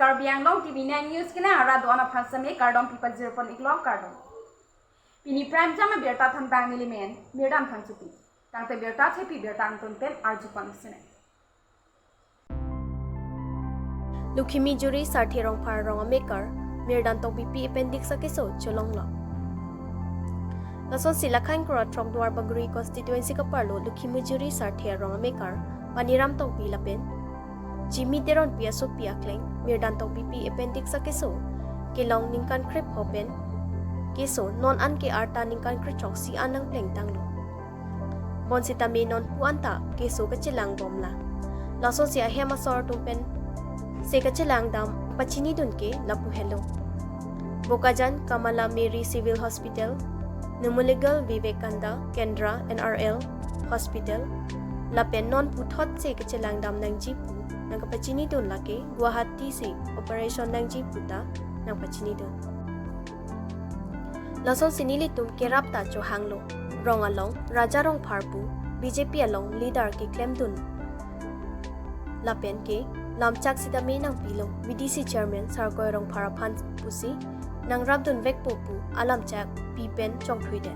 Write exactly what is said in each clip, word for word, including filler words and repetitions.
Karbi Anglong T V nine News kena ara do-an aphan seme kardom pipajir pon iklo, kardom. Pini prime time abirta than bang nelimen Mirdan Phangchopi. Tangte birta thepi birta angton pen arju pon sene. Lokhimijuri Sarthe Rongphar arong amekar Mirdan Tokbipi appendix akeso cholonglo. Lasonsi Lakhan Kro Throk Duarbagori constituency kaparlo Lokhimijuri Sarthe arong amekar Paniram Tokbi lapen Jimmy Teronpi asopi akleng Mirdan Tokbipi appendix akeso kelong ningkan krepho pen keso non an ke arta ningkan krethroksi an nangplengtanglo. Bonsitame nonpu anta keso kachelang bomlang. Lasonsi ahem asor atum pen se kachelang dam pachinidun ke lapu helo. Bokajan Kamala Mary Civil Hospital, Numaligarh Vivekananda Kendra N R L Hospital, lapen nonpu thotsi kachelang dam nangji pu nangkapachinidun lake Guwahati si operation nangji puta nangpachinidun. Lasonsi nelitum kerap ta chohanglo. Rong along Raja Rongphar pu B J P along leader keklemdun lapen ke lamchak sitame nangpilo, V D C chairman Sarkoi Rongphar aphan pusi nangrapdunvekpo pu alamchak pi pen chongthuidet.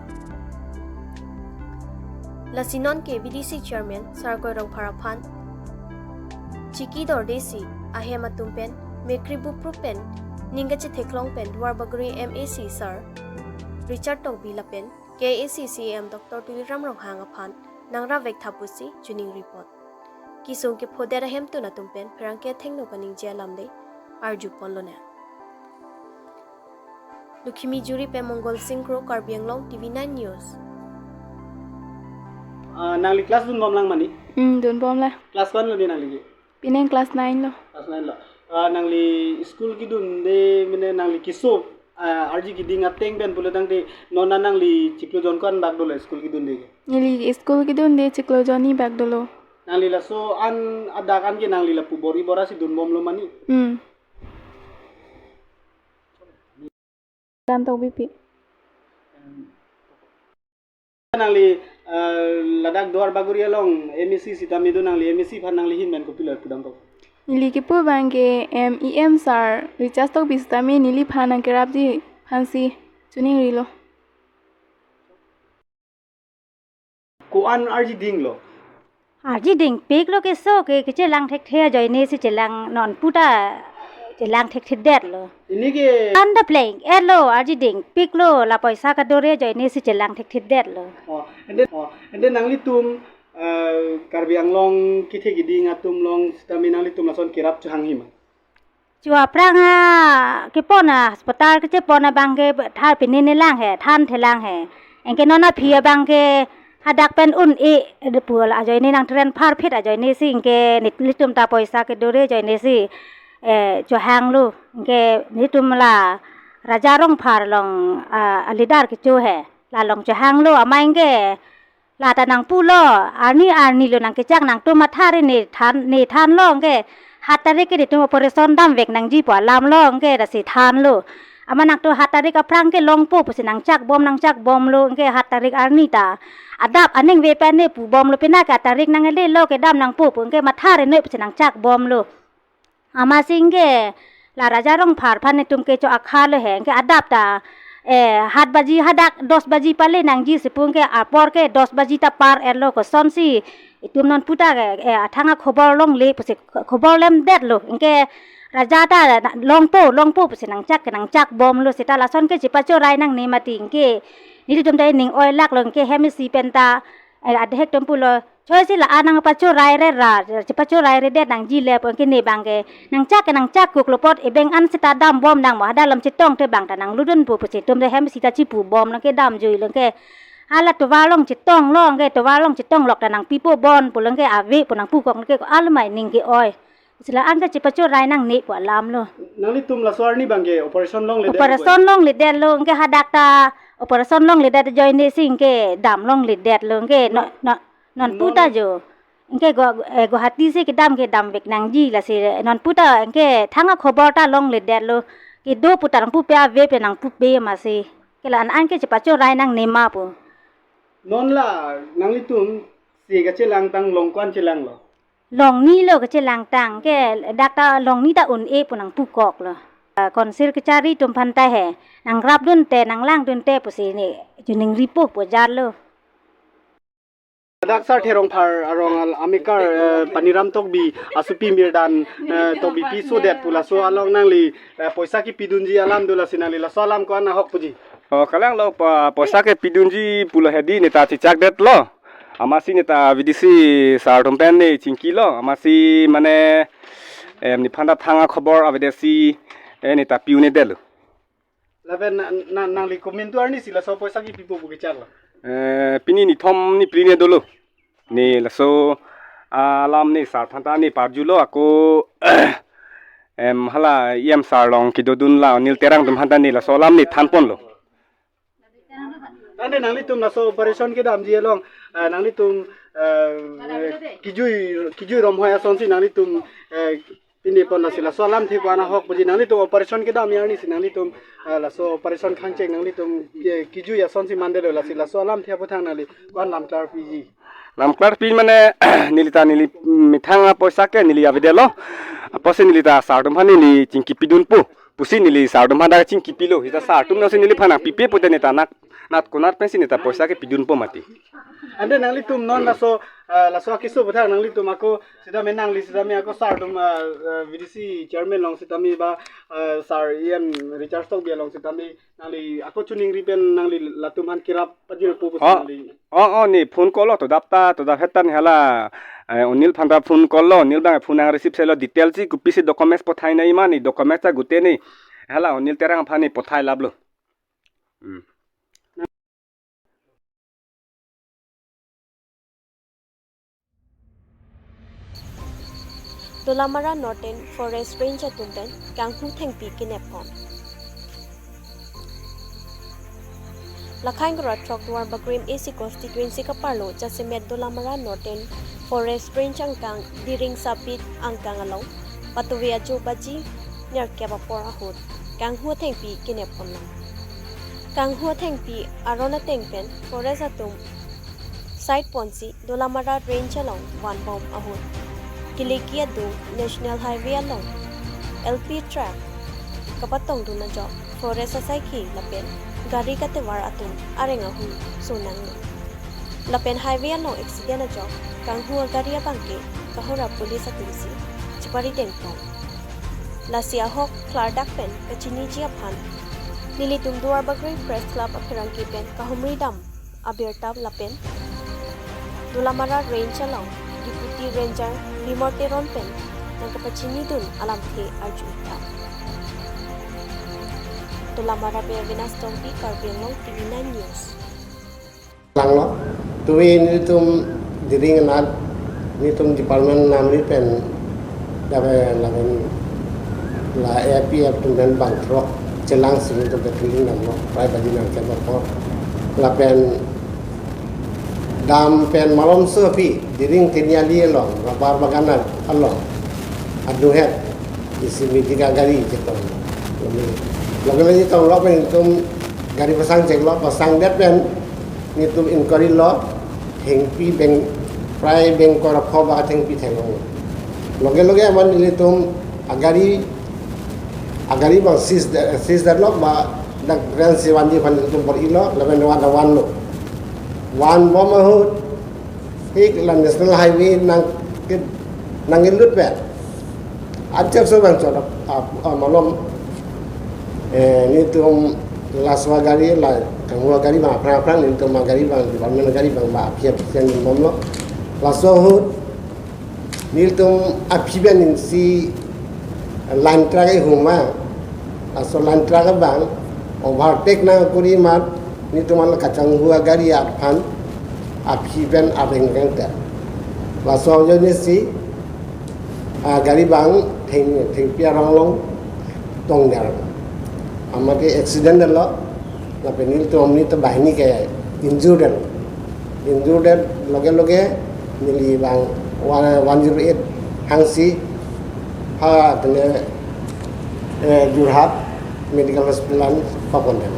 Lasi non ke V D C chairman Sarkoi Rongphar aphan chiki dordesi ahem atum pen mekri bupru pen ning kachetheklong pen Duarbagori M A C sir Richard Tokbi lapen K A A C C E M Doctor Tuliram Ronghang aphan nangrapvek tha pusi choningri pon. Kesung kephodet ahemtun atum pen pherangke athengno kaningje alam le arju ponlonang. Lokhimijuri pen Mongol Singh Kro, Karbi Anglong T V nine News. Ah, nangli class dunbomlang mani? Hmm, dunbomlang. Class one lo ni nangli ke? Pining class nine lo. Class nine lo. Ah, nangli school kedunde mane nangli keso, ah, arji keding ateng pen pulo tangte non an nangli chiklo jon ko-an bak dolo school kedunde ke? Neli school kedunde chiklo jon ni bak dolo. Nangli laso an adak an ke nangli lapu bor-i bor-a si dunbomlo mani? Hmm. Mirdan Tokbipi. Nangli, eh, ladak Duarbagori along M A C sitame do, nangli M A C aphan nangli ahin pen kopilo pudam kok? Neli kepu abang ke, em, E M sir Richard Tokbi sitame neliphan nangkerapji aphansi choningrilo. Ko-an arji dinglo? Arji dingpiklo, keso ke kechelang thekthe ajoine si chelang, nonpu ta chelang thekthedetlo. Ini ke anta pleng etlo, arji dingpiklo, la poisa kadore ajoine si chelang thekthedetlo. Oh, and then, oh, and then nanglitum, eh, Karbi Anglong kethe keding atum along sitame nanglitum lason kerap chohangji ma? Cho aphrang a kepon a hospital kechepon abang ke thar pini nelang he, thanthelang he. Anke non aphi abang ke hadak pen un-e pu la ajoine nang tren pharphit ajoine si anke nelitum ta poisa kedore ajoine si, eh, chohanglo. Anke nelitum la Raja Rongphar along, ah, leader kecho he. La along chohanglo, amei anke la ta nangpulo, arni arni lo nangkechak nangtum matha re ne than, ne thanlo anke hat tarik ke netum operation damvek nangji pu alamlo anke lasi thanlo. Amat nangtum hat tarik aphrang ke longpo pusi nangchakbom nangchakbomlo anke hat tarik arni ta adap aningve pen ne pubomlo, pina ke tarik nanglelo kedam nangpo pu anke matha re noi pusi nangchakbomlo. Amatsi anke la Raja Rongphar aphan netum kecho akha lo he, anke adap ta, eh, hat baji hadak dos baji pale nangji si pu anke apor ke dos baji ta par etlo, kosonsi itum nonpu ta ke, eh, athang akhobor longle pusi khobor lemdetlo, anke Raja ta longpo longpo pusi nangchak ke nangchakbomlo, seta lason ke chepachorai nangne mati anke nelitum ta ning oilaklo, anke hem isi pen ta, eh, adhek atum pulo, choi si la-an nangpachorai re ra, chepachorai redet nangji le pu anke ne abang ke nangchak ke nangchak kuklo apot ebeng an seta dambom nang mo, hadak lam chetongte bang ta nanglutdunpo pusi itum de hem seta chepubomlo anke damjuilo anke hala tovar along chetonglo anke tovar along chetonglok ta nangpipo bon pulo anke ave pu nangpukoklo anke ko-an amei ning ke-oi. Si la-an ta chepachorai nangne pu alamlo. Nanglitum laso arni abang ke operation longledet? Operation longledetlo, anke hadak ta operation longledet ajoine si anke dam longledetlo, anke no, no, nonpu ta jo. Anke Gua-, eh, Guwahati si kedam kedamvek nangji lasi nonpu ta anke thang akhobor ta longledetlo. Kedo pu ta nangpupe, ave pu nangpupe amatsi. Ke la-an anke chepachorai nangne ma pu. Non la nanglitum si kachelang tang along ko-an chelanglo? Longni lo kachelangtang ke, dak ta longni ta un-e pu nangpukoklo. Ah, council kachari atum aphan ta he, nangrapdunte, nanglangdunte pusi ne choningripo pu jarlo. Dak Sarthe Rongphar arong al-, amekar, eh, Paniram Tokbi asopi Mirdan, eh, Tokbi pisodet pu laso along nangli, eh, poisa kepidunji alam do, lasi nangli laso alam ko-an ahok puji? Oh, kalang lo pa, poisa kepidunji pulo hedi neta chechakdetlo. Amatsi neta V D C sir atum pen ne chingkilo. Amatsi mane, em, nephan ta thang akhobor avedetsi, eh, neta pi-un-edetlo. Lapen na, na, nangli komantu arnisi laso poisa kepipo pu kecharlo? Eh, pini nithom ni phli ne dolo. Ne laso alam ne sir aphan ta ne parjulo, ako, em, hala E M sir along kedodun la Anil Terang atum aphan ta ne laso alam ne thanponlo. Ante nanglitum laso operation kedamji along, ah, nanglitum, ah, kijui, kijui romhoi asonsi nanglitum, eh, pindepon, lasi laso alamthe ko-an ahok puji? Nanglitum operation kedamji arnisi nanglitum, ah, laso operation khangcheng nanglitum, eh, kijui asonsi mandetlo, lasi laso alamthe aphuthak nangli ko-an lamklarpiji? Lamklarpi mane neli ta neli methang apoisa ke neli avedetlo. Apotsi neli ta sir atum aphan neli chingkipidunpo pusi neli sir atum aphan ta chingkipilo. Seta sir atum nangsi neliphan nangpipe pute neta nat, nat konat pensi neta poisa kepidunpo mati. Ante nanglitum non laso, ah, laso akeso aphuthak nanglitum ako sitame nangli sitame ako sir atum, ah, ah, V D C chairman along sitame ba, ah, sir E M Richard Tokbi along sitame nangli ako choningri pen nangli latum aphan kerap pajirpo pusi Oh. nangli? Oh, oh, ne phone call lo, todap ta, todap het ta ne hala, eh, Anil aphan ta phone call lo, Anil abang phone nang receive selo, detail si kopisi documents pothai nangji ma, ne documents ta gute ne, hala Anil Terang aphan ne pothai laplo. Hmm. Dolamara Northern Forest Range atum pen kanghu thengpi kenep pon. Lakhai ingkoi ra throk Duarbagori M A C constituency kaparlo jasemet Dolamara Northern Forest Range angkang Diring Sabit angkang along patuve ajo baji nerkep apor ahut kanghu thengpi kenep ponlo. Kanghu thengpi aron ateng pen forest atum side ponsi Dolamara Range along vanbom ahut Kiliki adung National Highway along L P truck kapatongdun ajok forest asaikhi lapen gari katevar atum areng ahu sonanglo. Lapen highway along accident ajok kanghu agari abangke Kohora police atumsi chepari dengpon. Lasi ahok klardak pen kachiniji aphan nelitum Duarbagori Press Club apherangke pen kahumri dam abirta lapen Dolamara Range along Deputy Ranger Bimol Teron pen nangkapachinidun alamthe arju-ik tha. Dolamara pen Venus Tokbi, Karbi Anglong T V nine News. Langlo, tuwi nelitum Diring anat, nelitum department namri pen, dabe laben la A P F atum pen bang throk chelangsi nelitum patrolling damlo, prai baji nangkep apor. Lapen dam pen malomso aphi, Diring Tiniali along, rubber bagan along, aduhet, isi meeting agari chetong. Loge loge chetong lo pen nelitum gari pasang cheklo, pasangdet pen, nelitum inquiry lo, thengpi beng, prai beng kor apho ba thengpi theklong. Loge loge amat nelitum agari, agari bang seize, seize detlo ba dak branch si vanji aphan nelitum bor-ilo, lapen van vanlo. Vanbom ahut, thik la National Highway nang ke, nangkelut pen. Ajak so bang chot, ah, ah, malom, eh, nelitum laso agari la, kanghu agari bang aphrang aphrang, nelitum agari bang, department agari bang, ba aphi aphi pen bomlo. Laso ahut, nelitum aphi pen isi line truck ihum ma, laso line truck abang, overtake nangkuri amat, nelitum ala kachanghu agari aphan, aphi pen areng reng ter. Laso ajoinesi, ah, gari bang theng, thengpi arong along tongdet. Amat ke accident lo, lapen nelitum nelitum banghini ke injured lo. Injured loge loge neli bang one, one zero eight hangsi ha tene, eh, Jorhat Medical Hospital an papon det.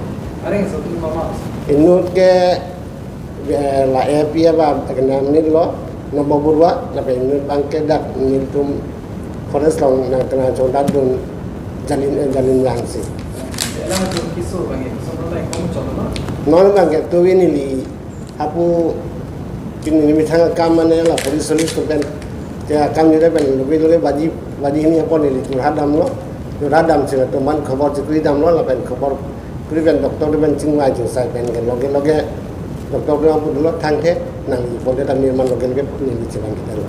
Areng so tum mama. Inut ke, eh, la A P F ba kenam nilo, Nobo Borua, lapen inut abangke dak nelitum forest along nangkena chondat dun Jalin, eh, Jalin Langsi. Non abangke tuwi neli hapu pini methang akam mane la police, police atum pen, te akam neli pen loge loge baji, baji hini apor neli jorhat damlo, jorhat damsi latum aphan khobor chekri damlo, lapen khobor kri pen doctor atum pen chingvai chingsai pen ke loge loge doctor atum pen pulo thangthe nangji pulote tame man loge loge neli chelang kita lo.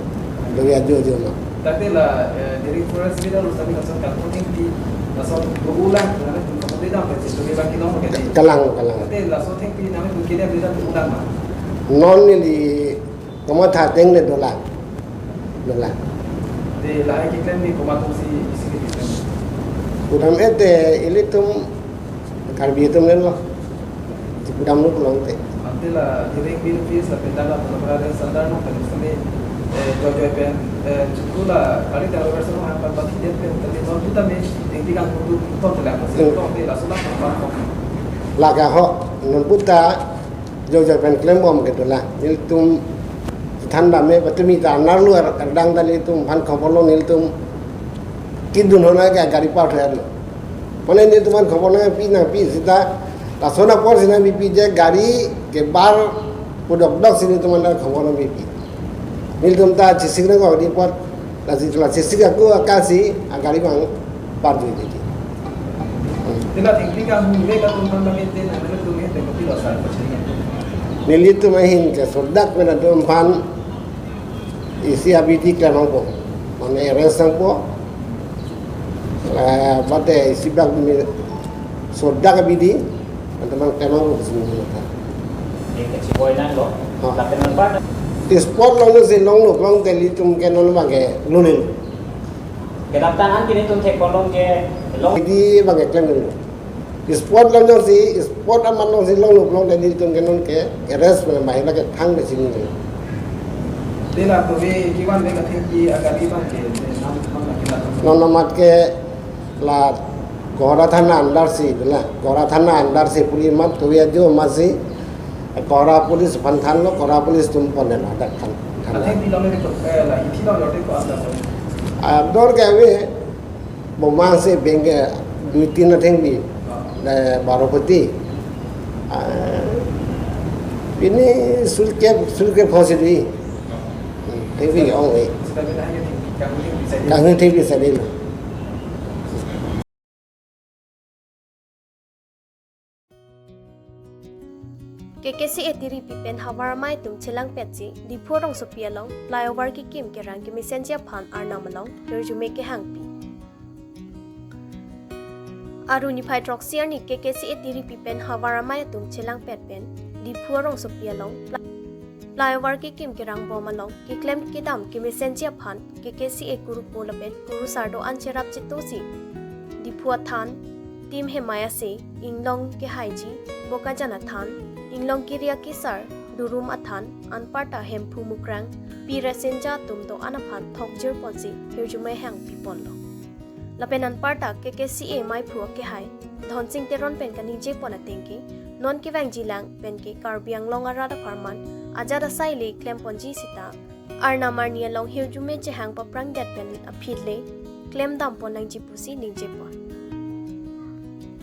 Loge ajo ajo ma. Tangte la, eh, Diring Forest Village lo tame lason kalpon thengpi, lason lo ulang, lason kalpon thengpi dam, lason lo bang kilong ke di. Kalang, kalang. Tangte lason thengpi nang tu kile beda tu ulang ma. Non neli komat ateng le dolang. Dolang. Te lahai keklem ni komat atumsi isi keklem. Pudam ete ilitum Karbi atum len lo. Pudam lo pulote. Ante la Diring Bill Fees lapen dak la Pulabra Sandar no pen sami, eh, joy joy pen, eh, chukula kali tang lo verso no hapa pati dia pen tadi non tu tame tinggi kan tu tu tu telah masih Hmm. tu telah sudah apa apa. Laga ho, non puta joy joy pen klembom ke dolang. Nelitum than dam me patumi ta narlu ar-, ardang ta nelitum aphan khobor lo nelitum kidun hona ke gari par thar lo. Mane nelitum aphan khobor nangpi nangpi sita lason apor si nangpipi je gari ke bar pudok dok si nelitum aphan khobor nangpipi. Nelitum ta chisik nang ko di apot lasi, lasi sik aku akasi agari bang parju jadi. Tena tingki ka hum le ka tum kan lagi tena mane tum he tengok tidak usah percaya. Nelitum ahin ke sodak mena tum aphan isi abidi klem nangpo. Mane arrest nangpo. Eh, bate isi bak ni sodak abidi. Antamang klem nangpo sini. Ini kecil boy nang lo. Ha. Tapi nampak. Di spot along si longlo, long te nelitum ke non abangke lunil. Kedaptan an kini tum thek kolong ke long. Di abangke klem dulu. Spot along si, spot amat along si longlo, long te nelitum ke non ke arrest pen bahai lake thang de sini. Tela to be kiwan be ka thengpi agari abangke nam nam lagi la. Non amat ke la Kohora thana under si, la Kohora thana under si puli amat tuya jo masi. Kohora police aphan thanlo, Kohora police atum pon ladak than. Than. Athengpi long ni ko, eh, la ithi long ni ko anda ko. Ador ke ave, bomang si bengke dui tin athengpi, eh, baro poti. Ah, pini sulke, sulke phosi dui. Thengpi ong e. Sita beta hanya thengpi, kang thengpi saja. Kang thengpi saja lo. K K C A tiripi pen havar amei atum chelangpetsi Diphu rongsopi along flyover kekim kerang kemesenji aphan Arnam along hirjume kehangpi. Aru niphai throksi arni K K C A tiripi pen havar amei atum chelangpet pen Diphu rongsopi along fly-, flyover kekim kerangbom along keklem kedam kemesenji aphan K K C A kurupo lapen kurusar do-an cherap chetosi Diphu athan, Tim Hemai ase, Inglong kehaiji, Bokajan athan, Inglong kiri akesar, Durum athan, anparta Hemphu Mukrang, Pi Rasinja atum do-an aphan thokjir ponsi hirjume hangpi ponlo. Lapen anparta K K C A meiphu akehai Dhonsing Teron pen kaningje pon atengke, non kevangji lang penke Karbi Anglong arat apharman ajat asai le klem ponji sita, Arnam arni along hirjume chehang paphrangdet pen aphi le klem dam pon nangji pusi ningje pon.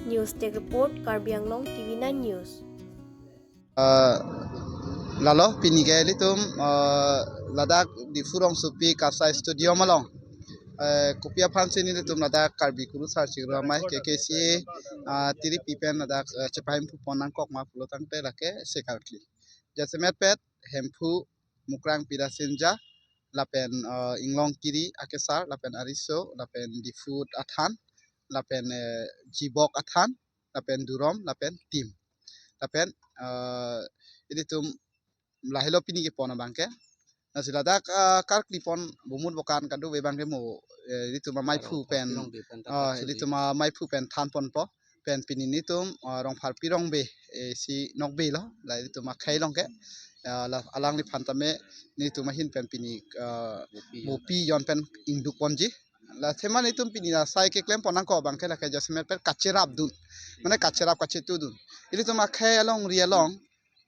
News Desk Report, Karbi Anglong T V nine News. Ah, lalo pini ke ilitum, ah, ladak Diphu rongsopi Karsai Stadium along, eh, kopi aphansi nelitum ladak Karbi kurusar chiklo amei K K C A, ah, tiripi pen ladak, eh, chepahemphu pon nangkok ma pulo tangte lake sekarkli. Jasemet pet Hemphu Mukrang Pi Rasinja, lapen, eh, Inglong kiri akesar, lapen ariso, lapen Diphu athan, lapen, eh, Jibok athan, lapen Durum, lapen Tim. Lapen, eh, ilitum lahelo pini kepon abangke. Nasi ladak, eh, karkli pon bumut bokan kado be abangke mo, eh, ilitum ameiphu pen, Rongpharpi Rongbe pen ta ah, karkli. Ilitum ameiphu pen than ponpo. Pen pini nelitum, ah, Rongpharpi Rongbe, eh, si nokbe lo, la ilitum akhei along ke. Ah, la alangliphan tame nelitum ahin pen pini, ah, Bopi Bopi Jon pen ingduk ponji. La thema nelitum pini la sai keklem pon nangkok abangke lake jasemet pen kacherap dun. Mane kacherap kachetu dun. Ilitum akhei alongri along,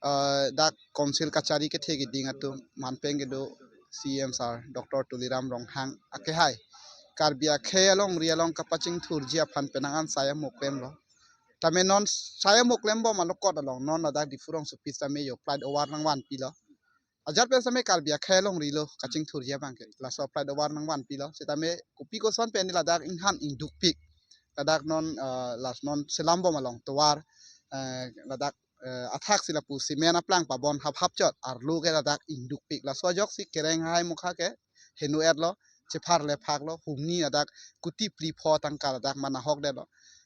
ah, dak council kachari kethe keding atum manpeng kedo C E M sir Doctor Tuliram Ronghang akehai Karbi akhei alongri along kapachingthurji aphan penang an sai amo klemlo. Tame non sai amo klembom along kot along non ladak Diphu rongsopi sitame jo flight over nangvanpilo. Ajat pen sitame Karbi akhei alongri lo kachingthurji abangke. Laso flight over nangvanpilo. Sitame kopi koson pen ladak inghan ingdukpik. Ladak non, eh, las non selambom along tovar, eh, ladak, eh, athak si lapu cement aplang pabon haphap chot arlo ke ladak ingdukpik. Laso ajoksi kereng hai mokha ke henu etlo, chepharle phaklo, humni ladak kuti phli pho tangka ladak manahokdetlo.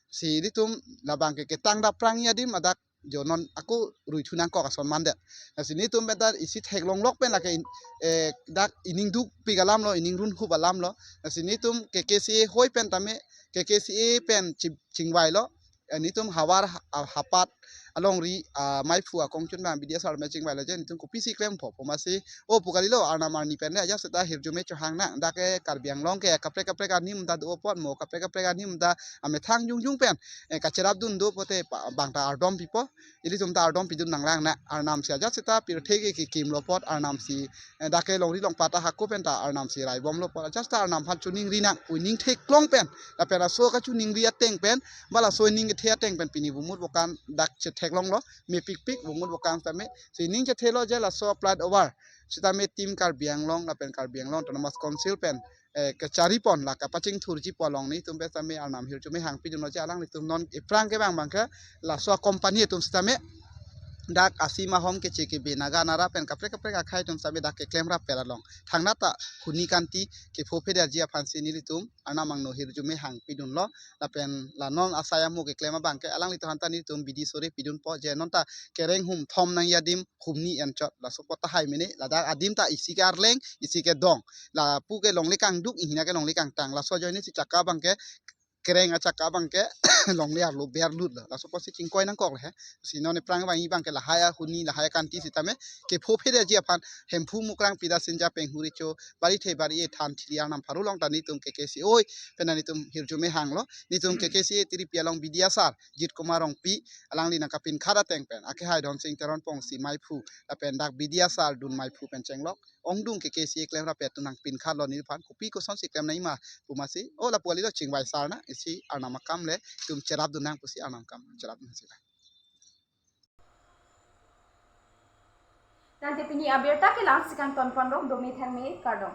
Si ilitum labangke ketang daprangji adim ladak jo non ako ruithu nangkok ason mandet. Lasi nelitum pen ta isi theklonglok pen lake in, eh, dak ining dukpik alamlo, ining runhup alamlo. Lasi nelitum K K C A hoi pen tame, K K C A pen ching-, chingvailo. Eh, nelitum havar ha-, hapat alongri, ah, maiphu akongchun abang B D S R me chingvailo je nelitum kopisi klempho pu masi, o pu kalilo, arnam arni pen le ajat seta hirjume chohang nang, dak ke Karbi Anglong ke kaprek kaprek arni menta do apot mo, kaprek kaprek arni menta amethang jongjong pen, eh, kacherapdun do pote pa-, bangta ardom pipo, ilitum ta ardom pidun nanglang na, arnam si ajat seta pirthe ke kekimlo apot, arnam si, eh, dak ke longri longpat ta hako pen ta arnam si raibomlo apot, ajat seta arnam aphan choningri nang, uning theklong pen, lapen laso kachoningri ateng pen, ba laso ining kethe ateng pen pini vomut vokan dak chetheklonglo, mepikpik vomut vokan sitame, si ining chethelo je laso flight over sitame team Karbi Anglong lapen Karbi Anglong Autonomous Council pen, eh, kacharipon la kapachingthurji pu along nelitum pen sitame arnam hirjume hangpidunlo je alanglitum non ephrang kevang abangke laso company atum sitame dak Asim Ahom Keche Kebe Naga Nara pen kaprek kaprek akhei atum sitame dak keklem rapet along thangnat ta huni kanti kepho phedarji aphansi nelitum arnam angno hirjume hangpidunlo. Lapen la non asai amo keklem abangke alanglitum aphan ta nelitum bidi sore pidunpo je non ta kereng hum thom nangji adim humni enchot, laso apot ta hai mene, ladak adim ta isi ke arleng, isi ke dong. Lapu ke longle kangduk, inghina ke longle kangtang. Laso ajoine si chakka abangke, kereng achakka abangke longle arlo berlut lo. Laso apotsi chingkoi nangkoklo he. Si non ephrang abang abangke lahai ahuni, lahai akanti sitame kepho phedarji aphan Hemphu, Mukrang, Pida, Sinja, Penghuri, Cho, Barithe, Bari-e, Than, Thili arnam pharo along ta nelitum K K C A hoi pen ta nelitum hirjume hanglo. Nelitum K K C A tiripi along B D S R Jit Kumar Rongpi, alangli nangkapinkhat ateng pen akehai Dhonsing Teron Pongsi maiphu lapen dak B D S R dun maiphu pen chenglok ongdung K K C A klem rapet atum nangpinkhatlo neliphan, kopi kosonsi klem nangji ma pu masi, o lapu kalilo, chingvai sar nang, isi arnam akam le itum cherapdun nang pusi arnam akam cherapdun nang si. Tangte pini abirta ke la-ansi kangton ponrok, dome thangme, kardom.